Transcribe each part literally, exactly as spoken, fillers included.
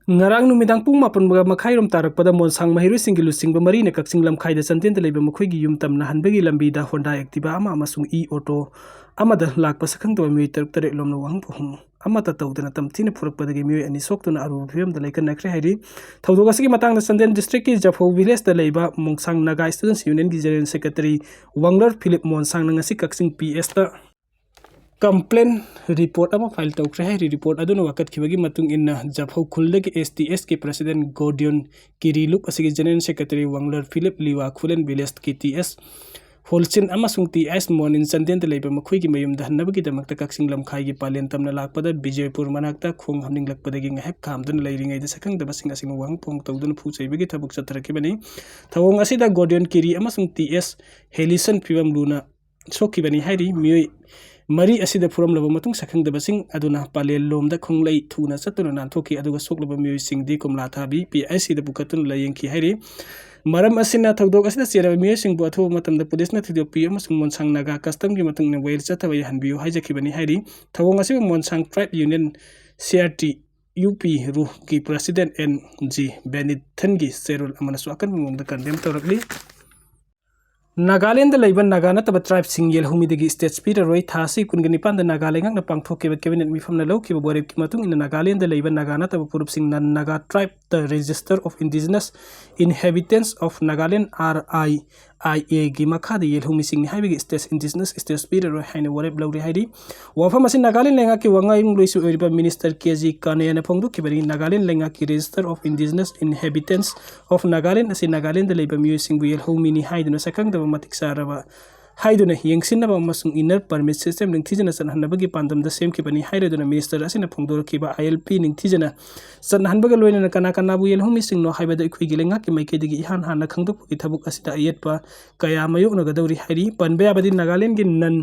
ꯉꯔꯥꯡ ꯅꯨꯃꯤꯗꯥꯡ ꯄꯨꯡ ꯃꯥꯄꯟ ꯃꯈꯥꯏꯔꯣꯝ ꯇꯥꯔꯛꯄꯗ ꯃꯣꯟꯁꯥꯡ ꯃꯍꯩꯔꯣꯏꯁꯤꯡꯒꯤ ꯂꯨꯆꯤꯡꯕ ꯃꯔꯤꯅ ꯀꯛꯆꯤꯡ ꯂꯝꯈꯥꯏꯗ ꯆꯥꯟꯗꯦꯜꯗ ꯂꯩꯕ ꯃꯈꯣꯏꯒꯤ ꯌꯨꯝ ꯇꯝꯅ ꯍꯟꯕꯒꯤ ꯂꯝꯕꯤꯗ Honda Activa ꯑꯃ ꯑꯃꯁꯨꯡ e-auto ꯑꯃꯗ ꯂꯥꯛꯄ ꯁꯛꯈꯪꯗꯕ ꯃꯤꯑꯣꯏ ꯇꯔꯨꯛ ꯇꯔꯦꯠ ꯂꯣꯝꯅ ꯋꯥꯍꯪ ꯄꯥꯎꯈꯨꯝ ꯑꯃꯠꯇ ꯇꯧꯗꯅ ꯇꯝꯊꯤꯅ ꯐꯨꯔꯛꯄꯗꯒꯤ ꯃꯤꯑꯣꯏ ꯑꯅꯤ ꯁꯣꯛꯇꯨꯅ ꯑꯔꯨꯕ ꯐꯤꯕꯝꯗ ꯂꯩꯀꯠꯅꯈ꯭ꯔꯦ ꯍꯥꯏꯔꯤ꯫ ꯊꯧꯗꯣꯛ ꯑꯁꯤꯒꯤ ꯃꯇꯥꯡꯗ ꯆꯥꯟꯗꯦꯜ district ꯀꯤ ꯖꯐꯧ village ꯇ ꯂꯩꯕ ꯃꯣꯡꯁꯥꯡ Naga Students Union ꯒꯤ general secretary ꯋꯥꯡꯂꯔ ꯐꯤꯂꯤꯞ ꯃꯣꯟꯁꯥꯡꯅ ꯉꯁꯤ ꯀꯛꯆꯤꯡ P S ꯇ complaint report ꯑꯃ file ꯇꯧꯈ꯭ꯔꯦ ꯍꯥꯏꯔꯤ꯫ Report ꯑꯗꯨꯅ ꯋꯥꯀꯠꯈꯤꯕꯒꯤ ꯃꯇꯨꯡ ꯏꯟꯅ ꯖꯐꯧ ꯈꯨꯜꯗꯒꯤ S T S ꯀꯤ president ꯒꯣꯗꯤꯌꯣꯟ ꯀꯤꯔꯤ ꯂꯨꯞ ꯑꯁꯤꯒꯤ general secretary ꯋꯥꯡꯂꯔ ꯐꯤꯂꯤꯞ ꯂꯤꯋꯥ ꯈꯨꯂꯦꯟ village ꯀꯤ T S ꯍꯣꯜꯆꯤꯟ ꯑꯃꯁꯨꯡ T S ꯃꯣꯅꯤꯟ ꯆꯥꯟꯗꯦꯜꯗ ꯂꯩꯕ ꯃꯈꯣꯏꯒꯤ ꯃꯌꯨꯝꯗ ꯍꯟꯅꯕꯒꯤꯗꯃꯛꯇ ꯀꯛꯆꯤꯡ ꯂꯝꯈꯥꯏꯒꯤ ꯄꯥꯂꯦꯟ ꯇꯝꯅ ꯂꯥꯛꯄꯗ ꯕꯤꯖꯣꯏꯄꯨꯔ ꯃꯅꯥꯛꯇ ꯈꯣꯡ ꯍꯥꯝꯅꯤꯡꯂꯛꯄꯗꯒꯤ ꯉꯥꯏꯍꯥꯛ ꯈꯥꯝꯗꯨꯅ ꯂꯩꯔꯤꯉꯩꯗ ꯁꯛꯈꯪꯗꯕꯁꯤꯡ ꯑꯁꯤꯅ ꯋꯥꯍꯪ ꯄꯥꯎꯍꯪ ꯇꯧꯗꯨꯅ ꯐꯨ ꯆꯩꯕꯒꯤ ꯊꯕꯛ ꯆꯠꯊꯔꯛꯈꯤꯕꯅꯤ꯫ ꯊꯧꯑꯣꯡ ꯑꯁꯤꯗ ꯒꯣꯗꯤꯌꯣꯟ ꯀꯤꯔꯤ ꯑꯃꯁꯨꯡ T S ꯍꯦꯂꯤꯁꯟ ꯐꯤꯕꯝ ꯂꯨꯅ ꯁꯣꯛꯈꯤꯕꯅꯤ ꯍꯥꯏꯔꯤ꯫ ꯃꯤꯑꯣꯏ ꯃꯔꯤ ꯑꯁꯤꯗ ꯐꯨꯔꯝꯂꯕ ꯃꯇꯨꯡ ꯁꯛꯈꯪꯗꯕꯁꯤꯡ ꯑꯗꯨꯅ ꯄꯥꯂꯦꯜ ꯂꯣꯝꯗ ꯈꯣꯡꯂꯩ ꯊꯨꯅ ꯆꯠꯇꯨꯅ ꯅꯥꯟꯊꯣꯛꯈꯤ, ꯑꯗꯨꯒ ꯁꯣꯛꯂꯕ ꯃꯤꯑꯣꯏꯁꯤꯡꯗꯤ ꯀꯣꯝꯂꯥ ꯊꯥꯕꯤ P I C ꯗ ꯄꯨꯈꯠꯇꯨꯅ ꯂꯥꯌꯦꯡꯈꯤ ꯍꯥꯏꯔꯤ꯫ ꯃꯔꯝ ꯑꯁꯤꯅ ꯊꯧꯗꯣꯛ ꯑꯁꯤꯗ ꯆꯦꯟꯅꯕ ꯃꯤꯑꯣꯏꯁꯤꯡꯕꯨ ꯑꯊꯨꯕ ꯃꯇꯝꯗ ꯄꯨꯂꯤꯁꯅ ꯊꯤꯗꯣꯛꯄꯤꯌꯨ ꯑꯃꯁꯨꯡ ꯃꯣꯟꯁꯥꯡ ꯅꯥꯒꯥ custom ꯒꯤ ꯃꯇꯨꯡ ꯏꯟꯅ ꯋꯥꯌꯦꯜ ꯆꯠꯊꯕ ꯌꯥꯍꯟꯕꯤꯌꯨ ꯍꯥꯏꯖꯈꯤꯕꯅꯤ ꯍꯥꯏꯔꯤ꯫ ꯊꯧꯑꯣꯡ ꯑꯁꯤꯕꯨ ꯃꯣꯟꯁꯥꯡ tribe union C R T U P ꯔꯨꯒꯤ president N G ꯕꯦꯅꯤꯊꯟꯒꯤ ꯆꯦꯔꯣꯜ ꯑꯃꯅꯁꯨ ꯑꯀꯟꯕ ꯃꯑꯣꯡꯗ condemn ꯇꯧꯔꯛꯂꯤ꯫ ꯅꯥꯒꯥꯂꯦꯟꯗ ꯂꯩꯕ ꯅꯥꯒꯥ ꯅꯠꯇꯕ tribe ꯁꯤꯡ ꯌꯦꯜꯍꯧꯃꯤꯗꯒꯤ status ꯄꯤꯔꯔꯣꯏ꯫ ꯊꯥ ꯑꯁꯤ ꯀꯨꯟꯒ ꯅꯤꯄꯥꯟꯗ ꯅꯥꯒꯥ ꯂꯩꯉꯥꯛꯅ ꯄꯥꯡꯊꯣꯛꯈꯤꯕ cabinet ꯃꯤꯐꯝꯅ ꯂꯧꯈꯤꯕ ꯋꯥꯔꯦꯞꯀꯤ ꯃꯇꯨꯡ ꯏꯟꯅ ꯅꯥꯒꯥꯂꯦꯟꯗ ꯂꯩꯕ ꯅꯥꯒꯥ ꯅꯠꯇꯕ ꯐꯨꯔꯨꯞꯁꯤꯡ, non Naga tribe, the Register of Indigenous Inhabitants of Nagaland, R I I A ꯒꯤ ꯃꯈꯥꯗ ꯌꯦꯜꯍꯧꯃꯤꯁꯤꯡꯅꯤ ꯍꯥꯏꯕꯒꯤ status, indigenous status ꯄꯤꯔꯔꯣꯏ ꯍꯥꯏꯅ ꯋꯥꯔꯦꯞ ꯂꯧꯔꯦ ꯍꯥꯏꯔꯤ꯫ ꯋꯥꯐꯝ ꯑꯁꯤ ꯅꯥꯒꯥꯂꯦꯟ ꯂꯩꯉꯥꯛꯀꯤ ꯋꯥꯉꯥꯡꯂꯣꯏꯁꯨ ꯑꯣꯏꯔꯤꯕ Minister K G ꯀꯥꯅꯦꯅ ꯐꯣꯡꯗꯣꯛꯈꯤꯕꯅꯤ꯫ ꯅꯥꯒꯥꯂꯦꯟ ꯂꯩꯉꯥꯛꯀꯤ Register of Indigenous Inhabitants of Nagaland ꯑꯁꯤ ꯅꯥꯒꯥꯂꯦꯟꯗ ꯂꯩꯕ ꯃꯤꯑꯣꯏꯁꯤꯡꯕꯨ ꯌꯦꯜꯍꯧꯃꯤꯅꯤ ꯍꯥꯏꯗꯨꯅ ꯁꯛꯈꯪꯗꯕ ꯃꯇꯤꯛ ꯆꯥꯔꯕ ꯍꯥꯏꯗꯨꯅ ꯌꯦꯡꯁꯤꯟꯅꯕ ꯑꯃꯁꯨꯡ inner permit system ꯅꯤꯡꯊꯤꯖꯅ ꯆꯠꯍꯟꯅꯕꯒꯤ ꯄꯥꯟꯗꯝꯗ ꯁꯦꯝꯈꯤꯕꯅꯤ ꯍꯥꯏꯔꯗꯨꯅ minister ꯑꯁꯤꯅ ꯐꯣꯡꯗꯣꯔꯛꯈꯤꯕ I L P ꯅꯤꯡꯊꯤꯖꯅ ꯆꯠꯅꯍꯟꯕꯒ ꯂꯣꯏꯅꯅ ꯀꯅꯥ ꯀꯅꯥꯕꯨ ꯌꯦꯜꯍꯧꯃꯤꯁꯤꯡꯅꯣ ꯍꯥꯏꯕꯗꯨ ꯑꯩꯈꯣꯏꯒꯤ ꯂꯩꯉꯥꯛꯀꯤ ꯃꯥꯏꯀꯩꯗꯒꯤ ꯏꯍꯥꯟ ꯍꯥꯟꯅ ꯈꯪꯗꯣꯛꯄꯒꯤ ꯊꯕꯛ ꯑꯁꯤꯗ ꯑꯌꯦꯠꯄ ꯀꯌꯥ ꯃꯥꯌꯣꯛꯅꯒꯗꯧꯔꯤ ꯍꯥꯏꯔꯤ꯫ ꯄꯟꯕ ꯌꯥꯕꯗꯤ ꯅꯥꯒꯥꯂꯦꯟꯒꯤ non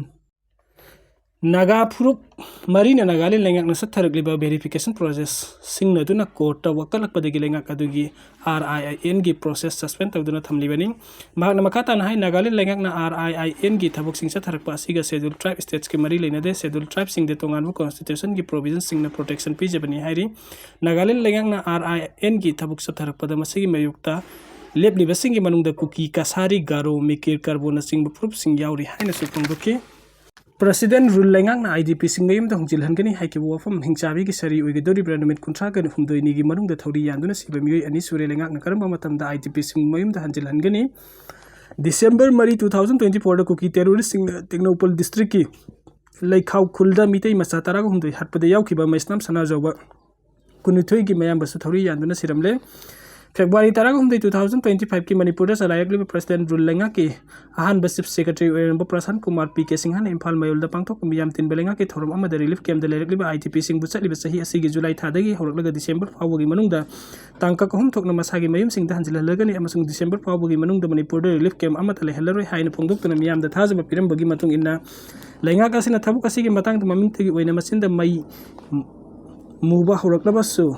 ꯅꯥꯒꯥ ꯐꯨꯔꯨꯞ ꯃꯔꯤꯅ ꯅꯥꯒꯥꯂꯦꯟ ꯂꯩꯉꯥꯛꯅ ꯆꯠꯊꯔꯛꯂꯤꯕ verification process ꯁꯤꯡꯅꯗꯨꯅ ꯀꯣꯔꯠꯇ ꯋꯥꯀꯠꯂꯛꯄꯗꯒꯤ ꯂꯩꯉꯥꯛ ꯑꯗꯨꯒꯤ RIIN ꯒꯤ process suspend ꯇꯧꯗꯨꯅ ꯊꯝꯂꯤꯕꯅꯤ꯫ ꯃꯍꯥꯛꯅ ꯃꯈꯥ ꯇꯥꯅ ꯍꯥꯏ, ꯅꯥꯒꯥꯂꯦꯟ ꯂꯩꯉꯥꯛꯅ RIIN ꯒꯤ ꯊꯕꯛꯁꯤꯡ ꯆꯠꯊꯔꯛꯄ ꯑꯁꯤꯒ Scheduled Tribe states ꯀꯤ ꯃꯔꯤ ꯂꯩꯅꯗꯦ꯫ Scheduled Tribe ꯁꯤꯡꯗ ꯇꯣꯉꯥꯟꯕ constitution ꯒꯤ provision ꯁꯤꯡꯅ protection ꯄꯤꯖꯕꯅꯤ ꯍꯥꯏꯔꯤ꯫ ꯅꯥꯒꯥꯂꯦꯟ ꯂꯩꯉꯥꯛꯅ RIIN ꯒꯤ ꯊꯕꯛ ꯆꯠꯊꯔꯛꯄꯗ ꯃꯁꯤꯒꯤ ꯃꯥꯌꯣꯛꯇ ꯂꯦꯞꯂꯤꯕꯁꯤꯡꯒꯤ ꯃꯅꯨꯡꯗ ꯀꯨꯀꯤ, ꯀꯁꯥꯔꯤ, ꯒꯥꯔꯣ, ꯃꯤꯀꯤꯔ, ꯀꯔꯕꯣꯅꯆꯤꯡꯕ ꯐꯨꯔꯨꯞꯁꯤꯡ ꯌꯥꯎꯔꯤ ꯍꯥꯏꯅꯁꯨ ꯐꯣꯡꯗꯣꯛꯈꯤ꯫ President Rule ꯂꯩꯉꯥꯛꯅ IDP ꯁꯤꯡ ꯃꯌꯨꯝꯗ ꯍꯣꯡꯖꯤꯜꯍꯟꯒꯅꯤ ꯍꯥꯏꯈꯤꯕ ꯋꯥꯐꯝ ꯍꯤꯡꯆꯥꯕꯤꯒꯤ ꯁꯥꯔꯤ ꯑꯣꯏꯒꯗꯧꯔꯤꯕ꯭ꯔꯥ? ꯅꯨꯃꯤꯠ ꯀꯨꯟꯊ꯭ꯔꯥꯒ ꯍꯨꯝꯗꯣꯏꯅꯤꯒꯤ ꯃꯅꯨꯡꯗ ꯊꯧꯔꯤ ꯌꯥꯟꯗꯨꯅ ꯁꯤꯕ ꯃꯤꯑꯣꯏ ꯑꯅꯤ ꯁꯨꯔꯦ꯫ ꯂꯩꯉꯥꯛꯅ ꯀꯔꯝꯕ ꯃꯇꯝꯗ IDP ꯁꯤꯡ ꯃꯌꯨꯝꯗ ꯍꯟꯖꯤꯜꯍꯟꯒꯅꯤ? December ꯃꯔꯤ, two thousand twenty four ꯗ ꯀꯨꯀꯤ terrorist ꯁꯤꯡꯅ ꯇꯦꯡꯅꯧꯄꯜ district ꯀꯤ ꯂꯩꯈꯥꯎ ꯈꯨꯜꯗ ꯃꯤꯇꯩ ꯃꯆꯥ ꯇꯔꯥꯒ ꯍꯨꯝꯗꯣꯏ ꯍꯥꯠꯄꯗ ꯌꯥꯎꯈꯤꯕ ꯃꯩꯁꯅꯥꯝ ꯁꯅꯥꯖꯥꯎꯕ ꯀꯨꯟꯅꯤꯊꯣꯏꯒꯤ ꯃꯌꯥꯝꯕꯁꯨ ꯊꯧꯔꯤ ꯌꯥꯟꯗꯨꯅ ꯁꯤꯔꯝꯂꯦ꯫ February ꯇꯔꯥꯒ ꯍꯨꯝꯗꯣꯏ, two thousand twenty five ꯀꯤ ꯃꯅꯤꯄꯨꯔꯗ ꯆꯂꯥꯏꯔꯛꯂꯤꯕ President Rule ꯂꯩꯉꯥꯛꯀꯤ ꯑꯍꯥꯟꯕ Chief Secretary ꯑꯣꯏꯔꯝꯕ ꯄ꯭ꯔꯁꯥꯟ ꯀꯨꯃꯥꯔ ꯄꯤ ꯀꯦ ꯁꯤꯡꯍꯅ ꯏꯝꯐꯥꯜ ꯃꯌꯣꯜꯗ ꯄꯥꯡꯊꯣꯛꯄ ꯃꯤꯌꯥꯝ ꯇꯤꯟꯕ ꯂꯩꯉꯥꯛꯀꯤ ꯊꯧꯔꯝ ꯑꯃꯗ relief camp ꯗ ꯂꯩꯔꯛꯂꯤꯕ IDP ꯁꯤꯡꯕꯨ ꯆꯠꯂꯤꯕ ꯆꯍꯤ ꯑꯁꯤꯒꯤ July ꯊꯥꯗꯒꯤ ꯍꯧꯔꯛꯂꯒ December ꯐꯥꯎꯕꯒꯤ ꯃꯅꯨꯡꯗ ꯇꯥꯡꯀꯛ ꯑꯍꯨꯝ ꯊꯣꯛꯅ ꯃꯁꯥꯒꯤ ꯃꯌꯨꯝꯁꯤꯡꯗ ꯍꯟꯖꯤꯜꯍꯜꯂꯒꯅꯤ ꯑꯃꯁꯨꯡ December ꯐꯥꯎꯕꯒꯤ ꯃꯅꯨꯡꯗ ꯃꯅꯤꯄꯨꯔꯗ relief camp ꯑꯃꯠꯇ ꯂꯩꯍꯜꯂꯔꯣꯏ ꯍꯥꯏꯅ ꯐꯣꯡꯗꯣꯛꯇꯨꯅ ꯃꯤꯌꯥꯝꯗ ꯊꯥꯖꯕ ꯄꯤꯔꯝꯕꯒꯤ ꯃꯇꯨꯡ ꯏꯟꯅ, ꯂꯩꯉꯥꯛ ꯑꯁꯤꯅ ꯊꯕꯛ ꯑꯁꯤꯒꯤ ꯃꯇꯥꯡꯗ ꯃꯃꯤꯡꯇꯒꯤ ꯑꯣꯏꯅ ꯃꯆꯤꯟꯗ ꯃꯩ ꯃꯨꯕ ꯍꯧꯔꯛꯂꯕꯁꯨ,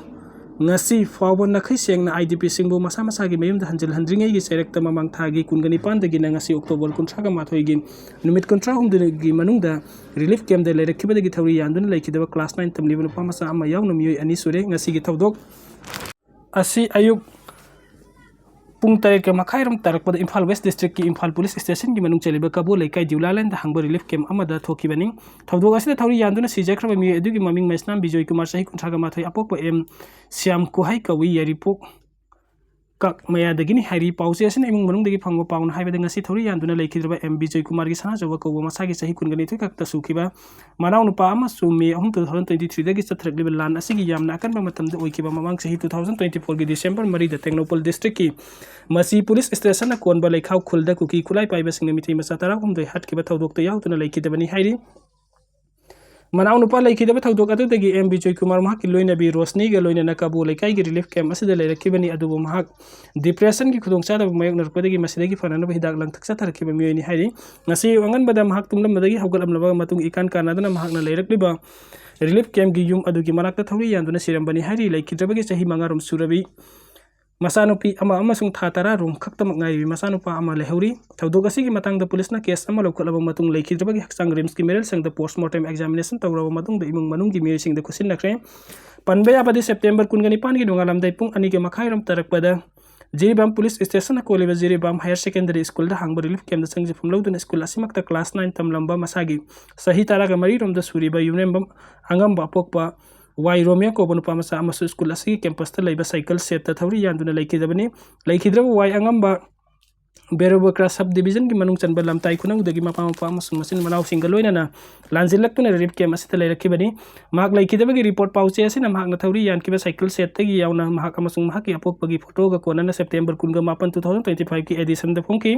ꯉꯁꯤ ꯐꯥꯎꯕ ꯅꯥꯈꯩ ꯁꯦꯡꯅ IDP ꯁꯤꯡꯕꯨ ꯃꯁꯥ ꯃꯁꯥꯒꯤ ꯃꯌꯨꯝꯗ ꯍꯟꯖꯤꯜꯍꯟꯗ꯭ꯔꯤꯉꯩꯒꯤ ꯆꯩꯔꯛꯇ ꯃꯃꯥꯡ ꯊꯥꯒꯤ ꯀꯨꯟꯒ ꯅꯤꯄꯥꯟꯗꯒꯤꯅ ꯉꯁꯤ October ꯀꯨꯟꯊ꯭ꯔꯥꯒ ꯃꯥꯊꯣꯏꯒꯤ ꯅꯨꯃꯤꯠ ꯀꯨꯟꯊ꯭ꯔꯥ ꯍꯨꯝꯗꯣꯏꯒꯤ ꯃꯅꯨꯡꯗ relief camp ꯗ ꯂꯩꯔꯛꯈꯤꯕꯗꯒꯤ ꯊꯧꯔꯤ ꯌꯥꯟꯗꯨꯅ ꯂꯩꯈꯤꯗꯕ class nine ꯇꯝꯂꯤꯕ ꯅꯨꯄꯥ ꯃꯆꯥ ꯑꯃ ꯌꯥꯎꯅ ꯃꯤꯑꯣꯏ ꯑꯅꯤ ꯁꯨꯔꯦ꯫ ꯉꯁꯤꯒꯤ ꯊꯧꯗꯣꯛ ꯑꯁꯤ ꯑꯌꯨꯛ ꯄꯨꯡ ꯇꯔꯦꯠꯀ ꯃꯈꯥꯏꯔꯣꯝ ꯇꯥꯔꯛꯄꯗ ꯏꯝꯐꯥꯜ West district ꯀꯤ ꯏꯝꯐꯥꯜ police station ꯒꯤ ꯃꯅꯨꯡ ꯆꯜꯂꯤꯕ ꯀꯕꯣ ꯂꯩꯀꯥꯏ ꯗꯤꯎꯂꯥꯂꯦꯟꯗ ꯍꯥꯡꯕ relief camp ꯑꯃꯗ ꯊꯣꯛꯈꯤꯕꯅꯤ꯫ ꯊꯧꯗꯣꯛ ꯑꯁꯤꯗ ꯊꯧꯔꯤ ꯌꯥꯟꯗꯨꯅ ꯁꯤꯖꯈ꯭ꯔꯕ ꯃꯤꯑꯣꯏ ꯑꯗꯨꯒꯤ ꯃꯃꯤꯡ ꯃꯩꯁꯅꯥꯝ ꯕꯤꯖꯣꯏ ꯀꯨꯃꯥꯔ, ꯆꯍꯤ ꯀꯨꯟꯊ꯭ꯔꯥꯒ ꯃꯥꯊꯣꯏ, ꯑꯄꯣꯛꯄ ꯑꯦꯝ ꯁ꯭ꯌꯥꯝ ꯀꯨꯍꯩ ꯀꯧꯏ, ꯌꯥꯏꯔꯤꯄꯣꯛ ꯀꯛ ꯃꯌꯥꯗꯒꯤꯅꯤ ꯍꯥꯏꯔꯤ꯫ ꯄꯥꯎꯆꯦ ꯑꯁꯤꯅ ꯏꯃꯨꯡ ꯃꯅꯨꯡꯗꯒꯤ ꯐꯪꯕ ꯄꯥꯎꯅ ꯍꯥꯏꯕꯗ, ꯉꯁꯤ ꯊꯧꯔꯤ ꯌꯥꯟꯗꯨꯅ ꯂꯩꯈꯤꯗ꯭ꯔꯕ ꯑꯦꯝ ꯕꯤꯖꯣꯏ ꯀꯨꯃꯥꯔꯒꯤ ꯁꯅꯥꯖꯧꯕ ꯀꯧꯕ ꯃꯁꯥꯒꯤ ꯆꯍꯤ ꯀꯨꯟꯒ ꯅꯤꯊꯣꯏ ꯈꯛꯇ ꯁꯨꯈꯤꯕ ꯃꯅꯥꯎꯅꯨꯄꯥ ꯑꯃꯁꯨ May ꯑꯍꯨꯝ, two thousand twenty three ꯗꯒꯤ ꯆꯠꯊꯔꯛꯂꯤꯕ ꯂꯥꯟ ꯑꯁꯤꯒꯤ ꯌꯥꯝꯅ ꯑꯀꯟꯕ ꯃꯇꯝꯗ ꯑꯣꯏꯈꯤꯕ ꯃꯃꯥꯡ ꯆꯍꯤ two thousand twenty four ꯒꯤ December ꯃꯔꯤꯗ ꯇꯦꯡꯅꯧꯄꯜ district ꯀꯤ ꯃꯁꯤ police station ꯅ ꯀꯣꯟꯕ ꯂꯩꯈꯥꯎ ꯈꯨꯜꯗ ꯀꯨꯀꯤ ꯈꯨꯠꯂꯥꯏ ꯄꯥꯏꯕꯁꯤꯡꯅ ꯃꯤꯇꯩ ꯃꯆꯥ ꯇꯔꯥꯍꯨꯝꯗꯣꯏ ꯍꯥꯠꯈꯤꯕ ꯊꯧꯗꯣꯛꯇ ꯌꯥꯎꯗꯨꯅ ꯂꯩꯈꯤꯗꯕꯅꯤ ꯍꯥꯏꯔꯤ꯫ ꯃꯅꯥꯎꯅꯨꯄꯥ ꯂꯩꯈꯤꯗꯕ ꯊꯧꯗꯣꯛ ꯑꯗꯨꯗꯒꯤ ꯑꯦꯝ ꯕꯤꯖꯣꯏ ꯀꯨꯃꯥꯔ ꯃꯍꯥꯛꯀꯤ ꯂꯣꯏꯅꯕꯤ ꯔꯣꯁꯅꯤꯒ ꯂꯣꯏꯅꯅ ꯀꯕꯣ ꯂꯩꯀꯥꯏꯒꯤ ꯔꯤꯂꯤꯐ ꯀꯦꯝꯞ ꯑꯁꯤꯗ ꯂꯩꯔꯛꯈꯤꯕꯅꯤ꯫ ꯑꯗꯨꯕꯨ ꯃꯍꯥꯛ ꯗꯤꯄ꯭ꯔꯦꯁꯟꯒꯤ ꯈꯨꯗꯣꯡꯆꯥꯗꯕ ꯃꯥꯌꯣꯛꯅꯔꯛꯄꯗꯒꯤ ꯃꯁꯤꯗꯒꯤ ꯐꯅꯅꯕ ꯍꯤꯗꯥꯛ ꯂꯥꯡꯊꯛ ꯆꯥꯊꯔꯛꯈꯤꯕ ꯃꯤꯑꯣꯏꯅꯤ ꯍꯥꯏꯔꯤ꯫ ꯉꯁꯤ ꯑꯌꯨꯛ ꯑꯉꯟꯕꯗ ꯃꯍꯥꯛ ꯇꯨꯝꯂꯝꯕꯗꯒꯤ ꯍꯧꯒꯠꯂꯝꯂꯕ ꯃꯇꯨꯡ ꯏꯀꯥꯟ ꯀꯥꯟꯅꯗꯅ ꯃꯍꯥꯛꯅ ꯂꯩꯔꯛꯂꯤꯕ ꯔꯤꯂꯤꯐ ꯀꯦꯝꯞꯀꯤ ꯌꯨꯝ ꯑꯗꯨꯒꯤ ꯃꯅꯥꯛꯇ ꯊꯧꯔꯤ ꯌꯥꯟꯗꯨꯅ ꯁꯤꯔꯝꯕꯅꯤ ꯍꯥꯏꯔꯤ꯫ ꯂꯩꯈꯤꯗ꯭ꯔꯕꯒꯤ ꯆꯍꯤ ꯃꯉꯥꯔꯣꯝ ꯁꯨꯔꯕꯤ ꯃꯆꯥꯅꯨꯄꯤ ꯑꯃ ꯑꯃꯁꯨꯡ ꯊꯥ ꯇꯔꯥ ꯔꯣꯝ ꯈꯛꯇꯃꯛ ꯉꯥꯏꯔꯤꯕꯤ ꯃꯆꯥꯅꯨꯄꯥ ꯑꯃ ꯂꯩꯍꯧꯔꯤ꯫ ꯊꯧꯗꯣꯛ ꯑꯁꯤꯒꯤ ꯃꯇꯥꯡꯗ ꯄꯨꯂꯤꯁꯅ ꯀꯦꯁ ꯑꯃ ꯂꯧꯈꯠꯂꯕ ꯃꯇꯨꯡ ꯂꯩꯈꯤꯗ꯭ꯔꯕꯒꯤ ꯍꯛꯆꯥꯡ ꯔꯤꯝꯁꯀꯤ ꯃꯤꯔꯦꯜ ꯁꯪꯗ ꯄꯣꯁꯃꯣꯔꯇꯦꯝ ꯑꯦꯛꯖꯥꯃꯤꯅꯦꯁꯟ ꯇꯧꯔꯕ ꯃꯇꯨꯡꯗ ꯏꯃꯨꯡ ꯃꯅꯨꯡꯒꯤ ꯃꯤꯑꯣꯏꯁꯤꯡꯗ ꯈꯨꯠꯁꯤꯟꯅꯈ꯭ꯔꯦ꯫ ꯄꯟꯕ ꯌꯥꯕꯗꯤ ꯁꯦꯞꯇꯦꯝꯕꯔ ꯀꯨꯟꯒ ꯅꯤꯄꯥꯟꯒꯤ ꯅꯣꯡꯉꯥꯂꯝꯗꯥꯏ ꯄꯨꯡ ꯑꯅꯤꯒ ꯃꯈꯥꯏꯔꯣꯝ ꯇꯥꯔꯛꯄꯗ ꯖꯤꯔꯤꯕꯥꯝ ꯄꯨꯂꯤꯁ ꯁ꯭ꯇꯦꯁꯟꯅ ꯀꯣꯜꯂꯤꯕ ꯖꯤꯔꯤꯕꯥꯝ ꯍꯥꯌꯔ ꯁꯦꯀꯦꯟꯗꯔꯤ ꯁ꯭ꯀꯨꯜꯗ ꯍꯥꯡꯕ ꯔꯤꯂꯤꯐ ꯀꯦꯝꯞꯇ ꯆꯪꯖꯐꯝ ꯂꯧꯗꯨꯅ ꯁ꯭ꯀꯨꯜ ꯑꯁꯤꯃꯛꯇ ꯀ꯭ꯂꯥꯁ ꯅꯥꯏꯟ ꯇꯝꯂꯝꯕ ꯃꯁꯥꯒꯤ ꯆꯍꯤ ꯇꯔꯥꯒ ꯃꯔꯤꯔꯣꯝꯗ ꯁꯨꯔꯤꯕ ꯌꯨꯔꯦꯝꯕꯝ ꯑꯉꯝꯕ ꯑꯄꯣꯛꯄ ꯋꯥꯏ ꯔꯣꯃꯤꯌꯣ ꯀꯧꯕ ꯅꯨꯄꯥ ꯃꯆꯥ ꯑꯃꯁꯨ ꯁ꯭ꯀꯨꯜ ꯑꯁꯤꯒꯤ ꯀꯦꯝꯄꯁꯇ ꯂꯩꯕ ꯁꯥꯏꯀꯜ ꯁꯦꯠꯇ ꯊꯧꯔꯤ ꯌꯥꯟꯗꯨꯅ ꯂꯩꯈꯤꯗꯕꯅꯤ꯫ ꯂꯩꯈꯤꯗ꯭ꯔꯕ ꯋꯥꯏ ꯑꯉꯝꯕ ꯕꯦꯔꯣꯕꯀ꯭ꯔꯥ ꯁꯕ ꯗꯤꯕꯤꯖꯟꯒꯤ ꯃꯅꯨꯡ ꯆꯟꯕ ꯂꯝꯇꯥꯏ ꯈꯨꯅꯧꯗꯒꯤ ꯃꯄꯥ ꯃꯄꯥ ꯑꯃꯁꯨꯡ ꯃꯆꯤꯟ ꯃꯅꯥꯎꯁꯤꯡꯒ ꯂꯣꯏꯅꯅ ꯂꯥꯟꯖꯤꯜꯂꯛꯇꯨꯅ ꯔꯤꯂꯤꯐ ꯀꯦꯝꯞ ꯑꯁꯤꯗ ꯂꯩꯔꯛꯈꯤꯕꯅꯤ꯫ ꯃꯍꯥꯛ ꯂꯩꯈꯤꯗꯕꯒꯤ ꯔꯤꯄꯣꯔꯠ ꯄꯥꯎꯆꯦ ꯑꯁꯤꯅ ꯃꯍꯥꯛꯅ ꯊꯧꯔꯤ ꯌꯥꯟꯈꯤꯕ ꯁꯥꯏꯀꯜ ꯁꯦꯠꯇꯒꯤ ꯌꯥꯎꯅ ꯃꯍꯥꯛ ꯑꯃꯁꯨꯡ ꯃꯍꯥꯛꯀꯤ ꯑꯄꯣꯛꯄꯒꯤ ꯐꯣꯇꯣꯒ ꯀꯣꯟꯅꯅ ꯁꯦꯞꯇꯦꯝꯕꯔ ꯀꯨꯟꯒ ꯃꯥꯄꯟ, two thousand twenty fiveꯀꯤ ꯑꯦꯗꯤꯁꯟꯗ ꯐꯣꯡꯈꯤ꯫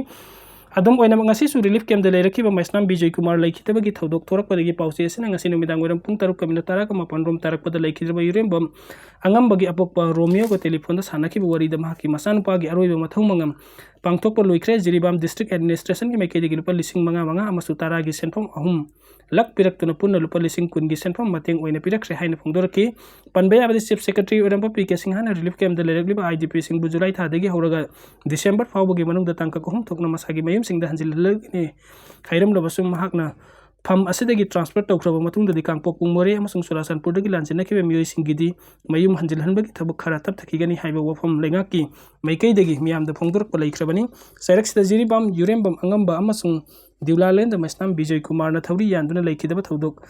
ꯑꯗꯨꯝ ꯑꯣꯏꯅꯃꯛ, ꯉꯁꯤꯁꯨ ꯔꯤꯂꯤꯐ ꯀꯦꯝꯞꯇ ꯂꯩꯔꯛꯈꯤꯕ ꯃꯩꯁꯅꯥꯝ ꯕꯤꯖꯣꯏ ꯀꯨꯃꯥꯔ ꯂꯩꯈꯤꯗꯕꯒꯤ ꯊꯧꯗꯣꯛ ꯊꯣꯔꯛꯄꯗꯒꯤ ꯄꯥꯎꯆꯦ ꯑꯁꯤꯅ ꯉꯁꯤ ꯅꯨꯃꯤꯗꯥꯡ ꯋꯥꯏꯔꯝ ꯄꯨꯡ ꯇꯔꯨꯛꯀ ꯃꯤꯅꯠ ꯇꯔꯥꯒ ꯃꯥꯄꯟ ꯔꯣꯝ ꯇꯥꯔꯛꯄꯗ ꯂꯩꯈꯤꯗ꯭ꯔꯕ ꯌꯨꯔꯦꯝꯕꯝ ꯑꯉꯝꯕꯒꯤ ꯑꯄꯣꯛꯄ ꯔꯣꯃꯤꯌꯣꯒ ꯇꯦꯂꯤꯐꯣꯟꯗ ꯁꯥꯟꯅꯈꯤꯕ ꯋꯥꯔꯤꯗ ꯃꯍꯥꯛꯀꯤ ꯃꯆꯥꯅꯨꯄꯥꯒꯤ ꯑꯔꯣꯏꯕ ꯃꯊꯧ ꯃꯉꯝ ꯄꯥꯡꯊꯣꯛꯄ ꯂꯣꯏꯈ꯭ꯔꯦ꯫ ꯖꯤꯔꯤꯕꯥꯝ ꯗꯤꯁꯇ꯭ꯔꯤꯛ ꯑꯦꯗꯃꯤꯅꯤꯁꯇ꯭ꯔꯦꯁꯟꯒꯤ ꯃꯥꯏꯀꯩꯗꯒꯤ ꯂꯨꯄꯥ ꯂꯤꯁꯤꯡ ꯃꯉꯥ ꯃꯉꯥ ꯑꯃꯁꯨꯡ ꯇꯔꯥꯒꯤ ꯁꯦꯟꯐꯝ ꯑꯍꯨꯝ ꯂꯛ ꯄꯤꯔꯛꯇꯨꯅ ꯄꯨꯟꯅ ꯂꯨꯄꯥ ꯂꯤꯁꯤꯡ ꯀꯨꯟꯒꯤ ꯁꯦꯟꯐꯝ ꯃꯇꯦꯡ ꯑꯣꯏꯅ ꯄꯤꯔꯛꯈ꯭ꯔꯦ ꯍꯥꯏꯅ ꯐꯣꯡꯗꯣꯔꯛꯈꯤ꯫ ꯄꯟꯕ ꯌꯥꯕꯗꯤ, ꯆꯤꯐ ꯁꯦꯀ꯭ꯔꯦꯇꯔꯤ ꯑꯣꯏꯔꯝꯕ ꯄꯤ ꯀꯦ ꯁꯤꯡꯍꯥꯅ ꯔꯤꯂꯤꯐ ꯀꯦꯝꯞꯇ ꯂꯩꯔꯛꯂꯤꯕ ꯑꯥꯏ ꯗꯤ ꯄꯤꯁꯤꯡꯕꯨ ꯖꯨꯂꯥꯏ ꯊꯥꯗꯒꯤ ꯍꯧꯔꯒ ꯗꯤꯁꯦꯝꯕꯔ ꯐꯥꯎꯕꯒꯤ ꯃꯅꯨꯡꯗ ꯇꯥꯡꯀꯛ ꯑꯍꯨꯝ ꯊꯣꯛꯅ ꯃꯁꯥꯒꯤ ꯃꯌꯨꯝꯁꯤꯡꯗ ꯍꯟꯖꯤꯜꯍꯜꯂꯒꯅꯤ ꯍꯥꯏꯔꯝꯂꯕꯁꯨ, ꯃꯍꯥꯛꯅ ꯐꯝ ꯑꯁꯤꯗꯒꯤ ꯇ꯭ꯔꯥꯟꯁꯐꯔ ꯇꯧꯈ꯭ꯔꯕ ꯃꯇꯨꯡꯗꯗꯤ ꯀꯥꯡꯄꯣꯛꯄꯤ, ꯃꯣꯔꯦ ꯑꯃꯁꯨꯡ ꯆꯨꯔꯥꯆꯥꯟꯄꯨꯔꯗꯒꯤ ꯂꯥꯟꯖꯦꯟꯅꯈꯤꯕ ꯃꯤꯑꯣꯏꯁꯤꯡꯒꯤꯗꯤ ꯃꯌꯨꯝ ꯍꯟꯖꯤꯜꯍꯟꯕꯒꯤ ꯊꯕꯛ ꯈꯔ ꯇꯞꯊꯈꯤꯒꯅꯤ ꯍꯥꯏꯕ ꯋꯥꯐꯝ ꯂꯩꯉꯥꯛꯀꯤ ꯃꯥꯏꯀꯩꯗꯒꯤ ꯃꯤꯌꯥꯝꯗ ꯐꯣꯡꯗꯣꯔꯛꯄ ꯂꯩꯈ꯭ꯔꯕꯅꯤ꯫ ꯆꯩꯔꯛꯁꯤꯗ ꯖꯤꯔꯤꯕꯥꯝ, ꯌꯨꯔꯦꯝꯕꯝ ꯑꯉꯝꯕ ꯑꯃꯁꯨꯡ ꯗꯤꯎꯂꯥꯂꯦꯟꯗ ꯃꯩꯁꯅꯥꯝ ꯕꯤꯖꯣꯏ ꯀꯨꯃꯥꯔꯅ ꯊꯧꯔꯤ ꯌꯥꯟꯗꯨꯅ ꯂꯩꯈꯤꯗꯕ ꯊꯧꯗꯣꯛ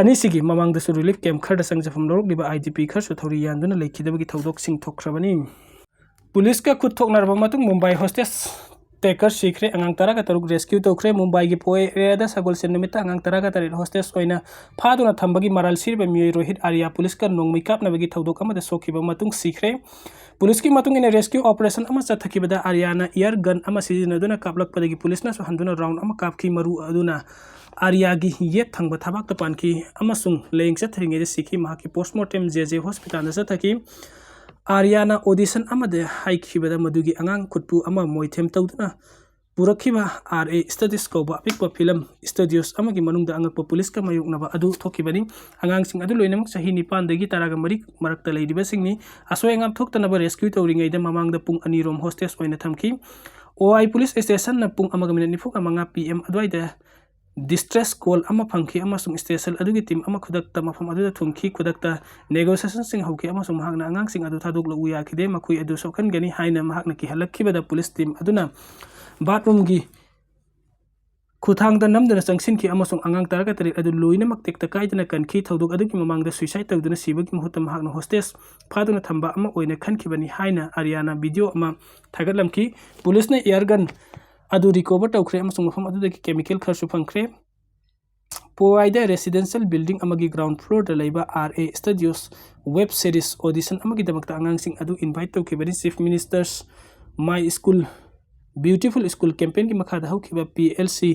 ꯑꯅꯤꯁꯤꯒꯤ ꯃꯃꯥꯡꯗꯁꯨ ꯔꯤꯂꯤꯐ ꯀꯦꯝꯞ ꯈꯔꯗ ꯆꯪꯖꯐꯝ ꯂꯧꯔꯛꯂꯤꯕ ꯑꯥꯏ ꯗꯤ ꯄꯤ ꯈꯔꯁꯨ ꯊꯧꯔꯤ ꯌꯥꯟꯗꯨꯅ ꯂꯩꯈꯤꯗꯕꯒꯤ ꯊꯧꯗꯣꯛꯁꯤꯡ ꯊꯣꯛꯈ꯭ꯔꯕꯅꯤ꯫ ꯄꯨꯂꯤꯁꯀ ꯈꯨꯠ ꯊꯣꯛꯅꯔꯕ ꯃꯇꯨꯡ ꯃꯨꯝꯕꯥꯏ ꯍꯣꯁꯇꯦꯖ ꯇꯦꯀꯔ ꯁꯤꯈ꯭ꯔꯦ꯫ ꯑꯉꯥꯡ ꯇꯔꯥꯒ ꯇꯔꯨꯛ ꯔꯦꯁꯀ꯭ꯌꯨ ꯇꯧꯈ꯭ꯔꯦ꯫ ꯃꯨꯝꯕꯥꯏꯒꯤ ꯄꯣꯏ ꯑꯦꯔꯤꯌꯥꯗ ꯁꯒꯣꯜꯁꯦꯟ ꯅꯨꯃꯤꯠꯇ ꯑꯉꯥꯡ ꯇꯔꯥꯒ ꯇꯔꯦꯠ ꯍꯣꯁꯇꯦꯖ ꯑꯣꯏꯅ ꯐꯥꯗꯨꯅ ꯊꯝꯕꯒꯤ ꯃꯔꯥꯜ ꯁꯤꯔꯤꯕ ꯃꯤꯑꯣꯏ ꯔꯣꯍꯤꯠ ꯑꯥꯔꯤꯌꯥ ꯄꯨꯂꯤꯁꯀ ꯅꯣꯡꯃꯩ ꯀꯥꯞꯅꯕꯒꯤ ꯊꯧꯗꯣꯛ ꯑꯃꯗ ꯁꯣꯛꯈꯤꯕ ꯃꯇꯨꯡ ꯁꯤꯈ꯭ꯔꯦ꯫ ꯄꯨꯂꯤꯁꯀꯤ ꯃꯇꯨꯡ ꯏꯟꯅ, ꯔꯦꯁꯀ꯭ꯌꯨ ꯑꯣꯄꯔꯦꯁꯟ ꯑꯃ ꯆꯠꯊꯈꯤꯕꯗ ꯑꯥꯔꯤꯌꯥꯅ ꯏꯌꯥꯔ ꯒꯟ ꯑꯃ ꯁꯤꯖꯤꯟꯅꯗꯨꯅ ꯀꯥꯞꯂꯛꯄꯗꯒꯤ ꯄꯨꯂꯤꯁꯅꯁꯨ ꯍꯟꯗꯨꯅ ꯔꯥꯎꯟ ꯑꯃ ꯀꯥꯞꯈꯤ꯫ ꯃꯔꯨ ꯑꯗꯨꯅ ꯑꯥꯔꯤꯌꯥꯒꯤ ꯌꯦꯠ ꯊꯪꯕ ꯊꯕꯥꯛꯇ ꯄꯥꯟꯈꯤ ꯑꯃꯁꯨꯡ ꯂꯥꯌꯦꯡ ꯆꯠꯊꯔꯤꯉꯩꯗ ꯁꯤꯈꯤ꯫ ꯃꯍꯥꯛꯀꯤ ꯄꯣꯁꯃꯣꯔꯇꯦꯝ ꯖꯦ ꯖꯦ ꯍꯣꯁꯄꯤꯇꯥꯜꯗ ꯆꯠꯊꯈꯤ꯫ ꯑꯥꯔꯤꯌꯥꯅ ꯑꯣꯗꯤꯁꯟ ꯑꯃꯗ ꯍꯥꯏꯈꯤꯕꯗ ꯃꯗꯨꯒꯤ ꯑꯉꯥꯡ ꯈꯨꯠꯄꯨ ꯑꯃ ꯃꯣꯏꯊꯦꯝ ꯇꯧꯗꯨꯅ ꯄꯨꯔꯛꯈꯤꯕ ꯑꯥꯔ ꯑꯦ ꯁ꯭ꯇꯗꯤꯁ ꯀꯧꯕ ꯑꯄꯤꯛꯄ ꯐꯤꯂꯝ ꯁ꯭ꯇꯨꯗꯤꯑꯣꯁ ꯑꯃꯒꯤ ꯃꯅꯨꯡꯗ ꯑꯉꯛꯄ ꯄꯨꯂꯤꯁꯀ ꯃꯥꯌꯣꯛꯅꯕ ꯑꯗꯨ ꯊꯣꯛꯈꯤꯕꯅꯤ꯫ ꯑꯉꯥꯡꯁꯤꯡ ꯑꯗꯨ ꯂꯣꯏꯅꯃꯛ ꯆꯍꯤ ꯅꯤꯄꯥꯟꯗꯒꯤ ꯇꯔꯥꯒ ꯃꯔꯤ ꯃꯔꯛꯇ ꯂꯩꯔꯤꯕꯁꯤꯡꯅꯤ꯫ ꯑꯁꯣꯏ ꯑꯉꯥꯝ ꯊꯣꯛꯇꯅꯕ ꯔꯦꯁꯀ꯭ꯌꯨ ꯇꯧꯔꯤꯉꯩꯗ ꯃꯃꯥꯡꯗ ꯄꯨꯡ ꯑꯅꯤꯔꯣꯝ ꯍꯣꯁꯇꯦꯖ ꯑꯣꯏꯅ ꯊꯝꯈꯤ꯫ ꯑꯣ ꯑꯥꯏ ꯄꯨꯂꯤꯁ ꯁ꯭ꯇꯦꯁꯟꯅ ꯄꯨꯡ ꯑꯃꯒ ꯃꯤꯅꯤꯠ ꯅꯤꯐꯨꯒ ꯃꯉꯥ ꯄꯤ ꯑꯦꯝ ꯑꯗꯨꯋꯥꯏꯗ ꯗꯤꯁꯇ꯭ꯔꯦꯁ ꯀꯣꯜ ꯑꯃ ꯐꯪꯈꯤ ꯑꯃꯁꯨꯡ ꯁ꯭ꯇꯦꯁꯟ ꯑꯗꯨꯒꯤ ꯇꯤꯝ ꯑꯃ ꯈꯨꯗꯛꯇ ꯃꯐꯝ ꯑꯗꯨꯗ ꯊꯨꯡꯈꯤ꯫ ꯈꯨꯗꯛꯇ ꯅꯦꯒꯣꯁꯤꯌꯦꯁꯟꯁꯤꯡ ꯍꯧꯈꯤ ꯑꯃꯁꯨꯡ ꯃꯍꯥꯛꯅ ꯑꯉꯥꯡꯁꯤꯡ ꯑꯗꯨ ꯊꯥꯗꯣꯛꯂꯛꯎ ꯌꯥꯈꯤꯗꯦ꯫ ꯃꯈꯣꯏ ꯑꯗꯨ ꯁꯣꯛꯍꯟꯒꯅꯤ ꯍꯥꯏꯅ ꯃꯍꯥꯛꯅ ꯀꯤꯍꯜꯂꯛꯈꯤꯕꯗ ꯄꯨꯂꯤꯁ ꯇꯤꯝ ꯑꯗꯨꯅ ꯕꯥꯊꯔꯨꯝꯒꯤ ꯈꯨꯊꯥꯡꯗ ꯅꯝꯗꯨꯅ ꯆꯪꯁꯤꯟꯈꯤ ꯑꯃꯁꯨꯡ ꯑꯉꯥꯡ ꯇꯔꯥꯒ ꯇꯔꯦꯠ ꯑꯗꯨ ꯂꯣꯏꯅꯃꯛ ꯇꯦꯛꯇ ꯀꯥꯏꯗꯅ ꯀꯟꯈꯤ꯫ ꯊꯧꯗꯣꯛ ꯑꯗꯨꯒꯤ ꯃꯃꯥꯡꯗ ꯁꯨꯏꯁꯥꯏꯗ ꯇꯧꯗꯨꯅ ꯁꯤꯕꯒꯤ ꯃꯍꯨꯠꯇ ꯃꯍꯥꯛꯅ ꯍꯣꯁꯇꯦꯖ ꯐꯥꯗꯨꯅ ꯊꯝꯕ ꯑꯃ ꯑꯣꯏꯅ ꯈꯟꯈꯤꯕꯅꯤ ꯍꯥꯏꯅ ꯑꯥꯔꯤꯌꯥꯅ ꯚꯤꯗꯤꯑꯣ ꯑꯃ ꯊꯥꯒꯠꯂꯝꯈꯤ꯫ ꯄꯨꯂꯤꯁꯅ ꯑꯦꯌꯔ ꯒꯟ ꯑꯗꯨ ꯔꯤꯀꯣꯚꯔ ꯇꯧꯈ꯭ꯔꯦ ꯑꯃꯁꯨꯡ ꯃꯐꯝ ꯑꯗꯨꯗꯒꯤ ꯀꯦꯃꯤꯀꯦꯜ ꯈꯔꯁꯨ ꯐꯪꯈ꯭ꯔꯦ꯫ ꯄꯣꯋꯥꯏꯗ ꯔꯦꯁꯤꯗꯦꯟꯁꯤꯌꯦꯜ ꯕꯤꯜꯗꯤꯡ ꯑꯃꯒꯤ ꯒ꯭ꯔꯥꯎꯟ ꯐ꯭ꯂꯣꯔꯗ ꯂꯩꯕ R A studios web series audition ꯑꯃꯒꯤꯗꯃꯛꯇ ꯑꯉꯥꯡꯁꯤꯡ ꯑꯗꯨ ꯏꯟꯚꯥꯏꯠ ꯇꯧꯈꯤꯕꯅꯤ꯫ Chief minister's my school beautiful school ꯀꯦꯝꯄꯦꯟꯒꯤ ꯃꯈꯥꯗ ꯍꯧꯈꯤꯕ P L C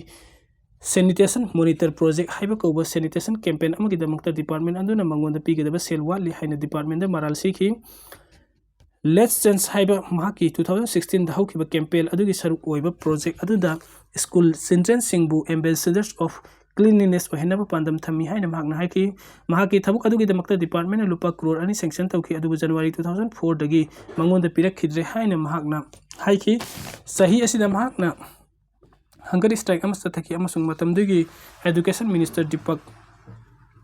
sanitation monitor project ꯍꯥꯏꯕ ꯀꯧꯕ ꯁꯦꯅꯤꯇꯦꯁꯟ ꯀꯦꯝꯄꯦꯟ ꯑꯃꯒꯤꯗꯃꯛꯇ ꯗꯤꯄꯥꯔꯠꯃꯦꯟ ꯑꯗꯨꯅ ꯃꯉꯣꯟꯗ ꯄꯤꯒꯗꯕ ꯁꯦꯜ ꯋꯥꯠꯂꯤ ꯍꯥꯏꯅ ꯗꯤꯄꯥꯔꯠꯃꯦꯟꯗ ꯃꯔꯥꯜ ꯁꯤꯈꯤ꯫ ꯂꯦꯠꯁ ꯆꯦꯟꯖ ꯍꯥꯏꯕ ꯃꯍꯥꯛꯀꯤ ꯇꯨ ꯊꯥꯎꯖꯟ ꯁꯤꯛꯁꯇꯤꯟꯗ ꯍꯧꯈꯤꯕ ꯀꯦꯝꯄꯦꯟ ꯑꯗꯨꯒꯤ ꯁꯔꯨꯛ ꯑꯣꯏꯕ ꯄ꯭ꯔꯣꯖꯦꯛ ꯑꯗꯨꯗ ꯁ꯭ꯀꯨꯜ ꯆꯤꯜꯗ꯭ꯔꯦꯟꯁꯤꯡꯕꯨ ꯑꯦꯝꯕꯦꯁꯦꯗꯔꯁ ꯑꯣꯐ ꯀ꯭ꯂꯤꯟꯂꯤꯅꯦꯁ ꯑꯣꯏꯍꯟꯅꯕ ꯄꯥꯟꯗꯝ ꯊꯝꯃꯤ ꯍꯥꯏꯅ ꯃꯍꯥꯛꯅ ꯍꯥꯏꯈꯤ꯫ ꯃꯍꯥꯛꯀꯤ ꯊꯕꯛ ꯑꯗꯨꯒꯤꯗꯃꯛꯇ ꯗꯤꯄꯥꯔꯠꯃꯦꯟꯅ ꯂꯨꯄꯥ ꯀ꯭ꯔꯣꯔ ꯑꯅꯤ ꯁꯦꯡꯁꯟ ꯇꯧꯈꯤ, ꯑꯗꯨꯕꯨ ꯖꯅꯋꯥꯔꯤ ꯇꯨ ꯊꯥꯎꯖꯟ ꯐꯣꯔꯗꯒꯤ ꯃꯉꯣꯟꯗ ꯄꯤꯔꯛꯈꯤꯗ꯭ꯔꯦ ꯍꯥꯏꯅ ꯃꯍꯥꯛꯅ ꯍꯥꯏꯈꯤ꯫ ꯆꯍꯤ ꯑꯁꯤꯗ ꯃꯍꯥꯛꯅ ꯍꯪꯒꯔ ꯁ꯭ꯇ꯭ꯔꯥꯏꯛ ꯑꯃ ꯆꯠꯊꯈꯤ ꯑꯃꯁꯨꯡ ꯃꯇꯝꯗꯨꯒꯤ ꯑꯦꯗꯨꯀꯦꯁꯟ ꯃꯤꯅꯤꯁꯇꯔ ꯗꯤꯄꯛ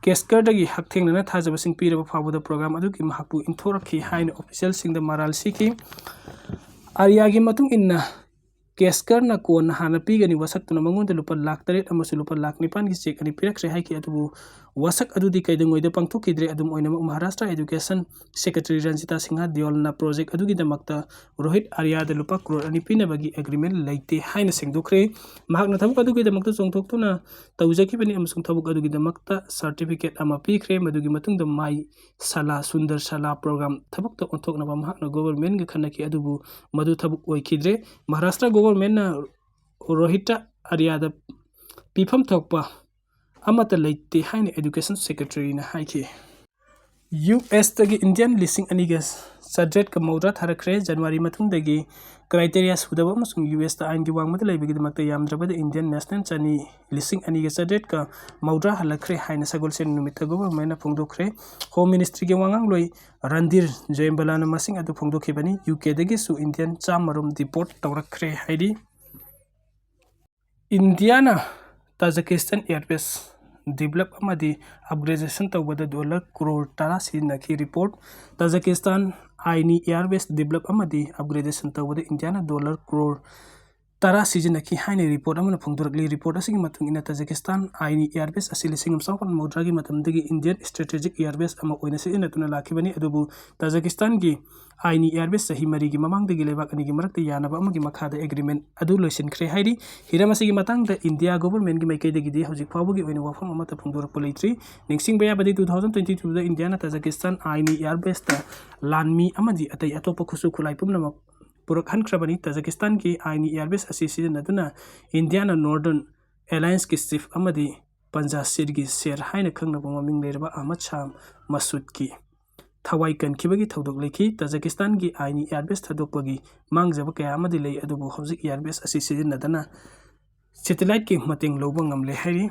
ꯀꯦꯁꯀꯔꯗꯒꯤ ꯍꯛꯊꯦꯡꯅꯅ ꯊꯥꯖꯕꯁꯤꯡ ꯄꯤꯔꯕ ꯐꯥꯎꯕꯗ ꯄ꯭ꯔꯣꯒ꯭ꯔꯥꯝ ꯑꯗꯨꯒꯤ ꯃꯍꯥꯛꯄꯨ ꯏꯟꯊꯣꯔꯛꯈꯤ ꯍꯥꯏꯅ ꯑꯣꯐꯤꯁꯤꯌꯦꯜꯁꯤꯡꯗ ꯃꯔꯥꯜ ꯁꯤꯈꯤ꯫ ꯑꯥꯔꯤꯌꯥꯒꯤ ꯃꯇꯨꯡ ꯏꯟꯅ, ꯀꯦꯁꯀꯔꯅ ꯀꯣꯟꯅ ꯍꯥꯟꯅ ꯄꯤꯒꯅꯤ ꯋꯥꯁꯛꯇꯨꯅ ꯃꯉꯣꯟꯗ ꯂꯨꯄꯥ ꯂꯥꯈ ꯇꯔꯦꯠ ꯑꯃꯁꯨꯡ ꯂꯨꯄꯥ ꯂꯥꯈ ꯅꯤꯄꯥꯟꯒꯤ ꯆꯦꯛ ꯑꯅꯤ ꯄꯤꯔꯛꯈ꯭ꯔꯦ ꯍꯥꯏꯈꯤ, ꯑꯗꯨꯕꯨ ꯋꯥꯁꯛ ꯑꯗꯨꯗꯤ ꯀꯩꯗꯧꯉꯩꯗ ꯄꯥꯡꯊꯣꯛꯈꯤꯗ꯭ꯔꯦ꯫ ꯑꯗꯨꯝ ꯑꯣꯏꯅꯃꯛ, ꯃꯍꯥꯔꯥꯁꯇ꯭ꯔ ꯑꯦꯗꯨꯀꯦꯁꯟ ꯁꯦꯀ꯭ꯔꯦꯇꯔꯤ ꯔꯟꯖꯤꯇꯥ ꯁꯤꯡꯍ ꯗꯤꯌꯣꯜꯅ ꯄ꯭ꯔꯣꯖꯦꯛ ꯑꯗꯨꯒꯤꯗꯃꯛꯇ ꯔꯣꯍꯤꯠ ꯑꯥꯔꯤꯌꯥꯗ ꯂꯨꯄꯥ ꯀ꯭ꯔꯣꯔ ꯑꯅꯤ ꯄꯤꯅꯕꯒꯤ ꯑꯦꯒ꯭ꯔꯤꯃꯦꯟ ꯂꯩꯇꯦ ꯍꯥꯏꯅ ꯁꯦꯡꯗꯣꯛꯈ꯭ꯔꯦ꯫ ꯃꯍꯥꯛꯅ ꯊꯕꯛ ꯑꯗꯨꯒꯤꯗꯃꯛꯇ ꯆꯣꯡꯊꯣꯛꯇꯨꯅ ꯇꯧꯖꯈꯤꯕꯅꯤ ꯑꯃꯁꯨꯡ ꯊꯕꯛ ꯑꯗꯨꯒꯤꯗꯃꯛꯇ ꯁꯥꯔꯇꯤꯐꯤꯀꯦꯠ ꯑꯃ ꯄꯤꯈ꯭ꯔꯦ꯫ ꯃꯗꯨꯒꯤ ꯃꯇꯨꯡꯗ ꯃꯥꯏ ꯁꯥꯂꯥ, ꯁꯨꯟꯗꯔ ꯁꯥꯂꯥ ꯄ꯭ꯔꯣꯒ꯭ꯔꯥꯝ ꯊꯕꯛꯇ ꯑꯣꯟꯊꯣꯛꯅꯕ ꯃꯍꯥꯛꯅ ꯒꯣꯚꯔꯃꯦꯟꯒ ꯈꯟꯅꯈꯤ, ꯑꯗꯨꯕꯨ ꯃꯗꯨ ꯊꯕꯛ ꯑꯣꯏꯈꯤꯗ꯭ꯔꯦ꯫ ꯃꯍꯥꯔꯥꯁꯇ꯭ꯔ ꯒꯣꯚꯔꯃꯦꯟꯅ ꯔꯣꯍꯤꯇ ꯑꯥꯔꯤꯌꯥꯗ ꯄꯤꯐꯝ ꯊꯣꯛꯄ ꯑꯃꯠꯇ ꯂꯩꯇꯦ ꯍꯥꯏꯅ Education Secretary ꯅ ꯍꯥꯏꯈꯤ꯫ ꯌꯨ ꯑꯦꯁꯇꯒꯤ ꯏꯟꯗꯤꯌꯟ ꯂꯤꯁꯤꯡ ꯑꯅꯤꯒ ꯆꯥꯇ꯭ꯔꯦꯠꯀ ꯃꯧꯗ꯭ꯔꯥ ꯊꯥꯔꯛꯈ꯭ꯔꯦ꯫ ꯖꯅꯋꯥꯔꯤ ꯃꯇꯨꯡꯗꯒꯤ criteria ꯁꯨꯗꯕ ꯑꯃꯁꯨꯡ ꯌꯨ ꯑꯦꯁꯇ ꯑꯥꯏꯟꯒꯤ ꯋꯥꯡꯃꯗ ꯂꯩꯕꯒꯤꯗꯃꯛꯇ ꯌꯥꯝꯗ꯭ꯔꯕꯗ ꯏꯟꯗꯤꯌꯟ ꯅꯦꯁꯅꯦꯜ ꯆꯅꯤ, ꯂꯤꯁꯤꯡ ꯑꯅꯤꯒ ꯆꯥꯇ꯭ꯔꯦꯠꯀ ꯃꯧꯗ꯭ꯔꯥ ꯍꯜꯂꯛꯈ꯭ꯔꯦ ꯍꯥꯏꯅ ꯁꯒꯣꯜꯁꯦꯟ ꯅꯨꯃꯤꯠꯇ government ꯅ ꯐꯣꯡꯗꯣꯛꯈ꯭ꯔꯦ꯫ Home Ministry ꯒꯤ ꯋꯥꯉꯥꯡꯂꯣꯏ ꯔꯟꯙꯤꯔ ꯖꯌꯝꯕꯂꯥꯅ ꯃꯁꯤꯡ ꯑꯗꯨ ꯐꯣꯡꯗꯣꯛꯈꯤꯕꯅꯤ꯫ ꯌꯨ ꯀꯦꯗꯒꯤꯁꯨ ꯏꯟꯗꯤꯌꯟ ꯆꯥꯝꯃꯔꯣꯝ deport ꯇꯧꯔꯛꯈ꯭ꯔꯦ ꯍꯥꯏꯔꯤ꯫ ꯏꯟꯗꯤꯌꯥꯅ ꯇꯥꯖꯤꯀꯤꯁꯇꯥꯟ air base develop ꯑꯃꯗꯤ upgradation ꯇꯧꯕꯗ dollar crore ꯇꯔꯥ ꯁꯤꯖꯤꯟꯅꯈꯤ꯫ Report: Tajikistan ꯑꯥꯏꯅꯤ air base develop ꯑꯃꯗꯤ upgradation ꯇꯧꯕꯗ ꯏꯟꯗꯤꯌꯥꯅ dollar crore ꯇꯔꯥ ꯁꯤꯖꯤꯟꯅꯈꯤ ꯍꯥꯏꯅ report ꯑꯃꯅ ꯐꯣꯡꯗꯣꯔꯛꯂꯤ꯫ Report ꯑꯁꯤꯒꯤ ꯃꯇꯨꯡ ꯏꯟꯅ, ꯇꯥꯖꯤꯀꯤꯁꯇꯥꯟ ꯑꯥꯏꯅꯤ air base ꯑꯁꯤ ꯂꯤꯁꯤꯡ ꯑꯃ ꯆꯥꯃꯥꯄꯜ ꯃꯧꯗ꯭ꯔꯥꯒꯤ ꯃꯇꯝꯗꯒꯤ ꯏꯟꯗꯤꯌꯟ strategic air base ꯑꯃ ꯑꯣꯏꯅ ꯁꯤꯖꯤꯟꯅꯗꯨꯅ ꯂꯥꯛꯈꯤꯕꯅꯤ, ꯑꯗꯨꯕꯨ ꯇꯥꯖꯤꯀꯤꯁꯇꯥꯟꯒꯤ ꯑꯥꯏꯅꯤ air base ꯆꯍꯤ ꯃꯔꯤꯒꯤ ꯃꯃꯥꯡꯗꯒꯤ ꯂꯩꯕꯥꯛ ꯑꯅꯤꯒꯤ ꯃꯔꯛꯇ ꯌꯥꯅꯕ ꯑꯃꯒꯤ ꯃꯈꯥꯗ agreement ꯑꯗꯨ ꯂꯣꯏꯁꯤꯟꯈ꯭ꯔꯦ ꯍꯥꯏꯔꯤ꯫ ꯍꯤꯔꯝ ꯑꯁꯤꯒꯤ ꯃꯇꯥꯡꯗ ꯏꯟꯗꯤꯌꯥ government ꯀꯤ ꯃꯥꯏꯀꯩꯗꯒꯤꯗꯤ ꯍꯧꯖꯤꯛ ꯐꯥꯎꯕꯒꯤ ꯑꯣꯏꯅ ꯋꯥꯐꯝ ꯑꯃꯠꯇ ꯐꯣꯡꯗꯣꯔꯛꯄ ꯂꯩꯇ꯭ꯔꯤ꯫ ꯅꯤꯡꯁꯤꯡꯕ ꯌꯥꯕꯗꯤ, two thousand twenty two ꯗ ꯏꯟꯗꯤꯌꯥꯅ ꯇꯥꯖꯤꯀꯤꯁꯇꯥꯟ ꯑꯥꯏꯅꯤ air base ꯇ ꯂꯥꯟꯃꯤ ꯑꯃꯗꯤ ꯑꯇꯩ ꯑꯇꯣꯞꯄ ꯈꯨꯠꯁꯨ ꯈꯨꯠꯂꯥꯏ ꯄꯨꯝꯅꯃꯛ ꯄꯨꯔꯛꯍꯟꯈ꯭ꯔꯕꯅꯤ꯫ ꯇꯥꯖꯤꯀꯤꯁꯇꯥꯟꯒꯤ ꯑꯥꯏꯅꯤ air base ꯑꯁꯤ ꯁꯤꯖꯤꯟꯅꯗꯨꯅ ꯏꯟꯗꯤꯌꯥꯅ Northern Alliance ꯀꯤ chief ꯑꯃꯗꯤ ꯄꯟꯖꯥꯁꯤꯔꯒꯤ ꯁꯦꯔ ꯍꯥꯏꯅ ꯈꯪꯅꯕ ꯃꯃꯤꯡ ꯂꯩꯔꯕ ꯑꯍꯃꯗ ꯁꯥꯍ ꯃꯁꯨꯗꯀꯤ ꯊꯋꯥꯏ ꯀꯟꯈꯤꯕꯒꯤ ꯊꯧꯗꯣꯛ ꯂꯩꯈꯤ꯫ ꯇꯥꯖꯤꯀꯤꯁꯇꯥꯟꯒꯤ ꯑꯥꯏꯅꯤ air base ꯊꯥꯗꯣꯛꯄꯒꯤ ꯃꯥꯡꯖꯕ ꯀꯌꯥ ꯑꯃꯗꯤ ꯂꯩ, ꯑꯗꯨꯕꯨ ꯍꯧꯖꯤꯛ air base ꯑꯁꯤ ꯁꯤꯖꯤꯟꯅꯗꯅ satellite ꯀꯤ ꯃꯇꯦꯡ ꯂꯧꯕ ꯉꯝꯂꯦ ꯍꯥꯏꯔꯤ꯫